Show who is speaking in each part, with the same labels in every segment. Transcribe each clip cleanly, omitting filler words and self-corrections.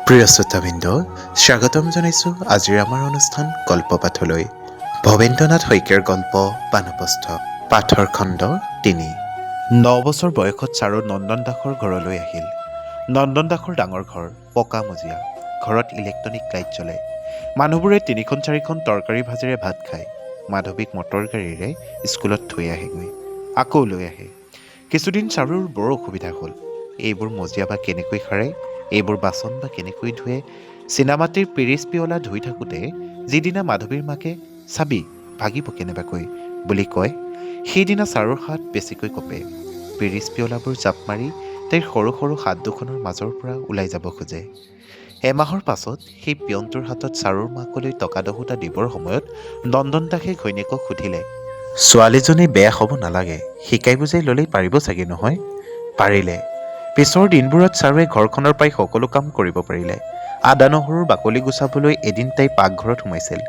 Speaker 1: প্ৰিয় শ্ৰোতাবৃন্দ, স্বাগতম জনাইছোঁ আজিৰ আমাৰ অনুষ্ঠান গল্প পাঠলৈ। ভৱেন্দ্ৰনাথ শইকীয়াৰ গল্প বানপ্ৰস্থ, পাঠৰ খণ্ড 3। 9 বছৰ বয়সত চাৰু নন্দন দাসৰ ঘৰলৈ আহিল। নন্দন দাসৰ ডাঙৰ ঘৰ, পকা মজিয়া। ঘৰত ইলেক্ট্ৰনিক লাইট জ্বলে। মানুহবোৰে তিনিখন চাৰিখন তৰকাৰী ভাজিৰে ভাত খায়। মাধৱীক মটৰ গাড়ীৰে স্কুলত থৈ আহেগৈ, আকৌ লৈ আহে। কিছুদিন চাৰুৰ বৰ অসুবিধা হ'ল। এইবোৰ মজিয়া বা কেনেকৈ সাৰে, এইবোৰ বাচন বা কেনেকৈ ধুৱে? চীনামাটিৰ পিৰিচ পিয়লা ধুই থাকোঁতে যিদিনা মাধৱীৰ মাকে "চাবি, ভাগিব কেনেবাকৈ" বুলি কয়, সেইদিনা চাৰুৰ হাত বেছিকৈ কঁপে। পিৰিচ পিয়লাবোৰ জাপ মাৰি তাইৰ সৰু সৰু হাত দুখনৰ মাজৰ পৰা ওলাই যাব খোজে। এমাহৰ পাছত সেই পিয়নটোৰ হাতত চাৰুৰ মাকলৈ টকা দহোটা দিবৰ সময়ত নন্দন দাসে ঘৈণীয়েকক সুধিলে, "ছোৱালীজনী বেয়া হ'ব নালাগে, শিকাই বুজাই ল'লেই পাৰিব চাগে নহয়?" পাৰিলে। পিছৰ দিনবোৰত চাৰুৱে ঘৰখনৰ প্ৰায় সকলো কাম কৰিব পাৰিলে। আদা নহৰুৰ বাকলি গুচাবলৈ এদিন তাই পাকঘৰত সোমাইছিল।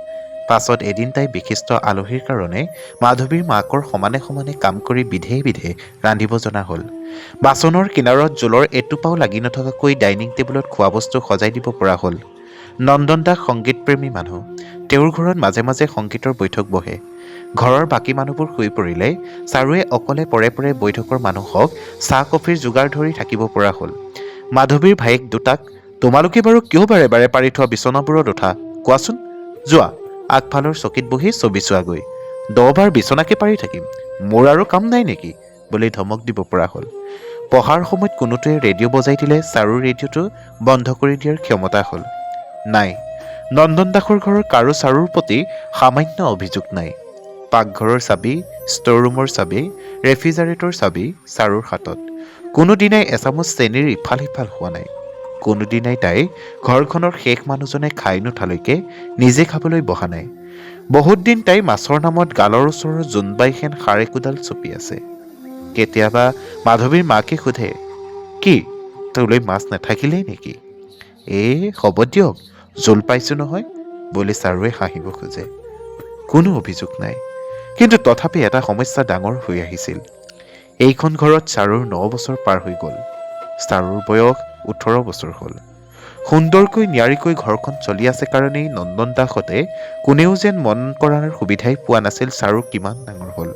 Speaker 1: পাছত এদিন তাই বিশিষ্ট আলহীৰ কাৰণে মাধৱীৰ মাকৰ সমানে সমানে কাম কৰি বিধে বিধে ৰান্ধিব জনা হ'ল। বাচনৰ কিনাৰত জোলৰ এটোপাও লাগি নথকাকৈ ডাইনিং টেবুলত খোৱা বস্তু সজাই দিব পৰা হ'ল। নন্দন দাস সংগীতপ্ৰেমী মানুহ। তেওঁৰ ঘৰত মাজে মাজে সংগীতৰ বৈঠক বহে। ঘৰৰ বাকী মানুহবোৰ শুই পৰিলে চাৰুৱে অকলে পৰে পৰে বৈঠকৰ মানুহক চাহ কফিৰ যোগাৰ ধৰি থাকিব পৰা হ'ল। মাধৱীৰ ভায়েক দুটাক "তোমালোকে বাৰু কিয় বাৰে বাৰে পাৰি থোৱা বিচনাবোৰত উঠা কোৱাচোন? যোৱা, আগফালৰ চকীত বহি ছবি চোৱাগৈ। 10বাৰ বিচনাকে পাৰি থাকিম, মোৰ আৰু কাম নাই নেকি?" বুলি ধমক দিব পৰা হ'ল। পঢ়াৰ সময়ত কোনোটোৱে ৰেডিঅ' বজাই দিলে চাৰুৰ ৰেডিঅ'টো বন্ধ কৰি দিয়াৰ ক্ষমতা হ'ল। নাই, নন্দন দাসৰ ঘৰৰ কাৰো চাৰুৰ প্ৰতি সামান্য অভিযোগ নাই। পাকঘৰৰ চাবি, ষ্ট'ৰ ৰুমৰ চাবি, ৰেফ্ৰিজাৰেটৰ চাবি চাৰুৰ হাতত। কোনোদিনাই এচামুচ চেনীৰ ইফাল সিফাল হোৱা নাই। কোনোদিনাই তাই ঘৰখনৰ শেষ মানুহজনে খাই নুঠালৈকে নিজে খাবলৈ বহা নাই। বহুত দিন তাই মাছৰ নামত গালৰ ওচৰৰ জোনবাইহেন সাৰ একোডাল চপি আছে। কেতিয়াবা মাধৱীৰ মাকে সোধে, "কি, তোলৈ মাছ নাথাকিলেই নেকি?" "এই হ'ব দিয়ক, জোল পাইছোঁ নহয়" বুলি চাৰুৱে হাঁহিব খোজে। কোনো অভিযোগ নাই। কিন্তু তথাপি এটা সমস্যা ডাঙৰ হৈ আহিছিল। এইখন ঘৰত চাৰুৰ 9 বছৰ পাৰ হৈ গ'ল। চাৰুৰ বয়স 18 বছৰ হ'ল। সুন্দৰকৈ নিয়াৰিকৈ ঘৰখন চলি আছে কাৰণেই নন্দন দাসহঁতে কোনেও যেন মন কৰাৰ সুবিধাই পোৱা নাছিল চাৰু কিমান ডাঙৰ হ'ল।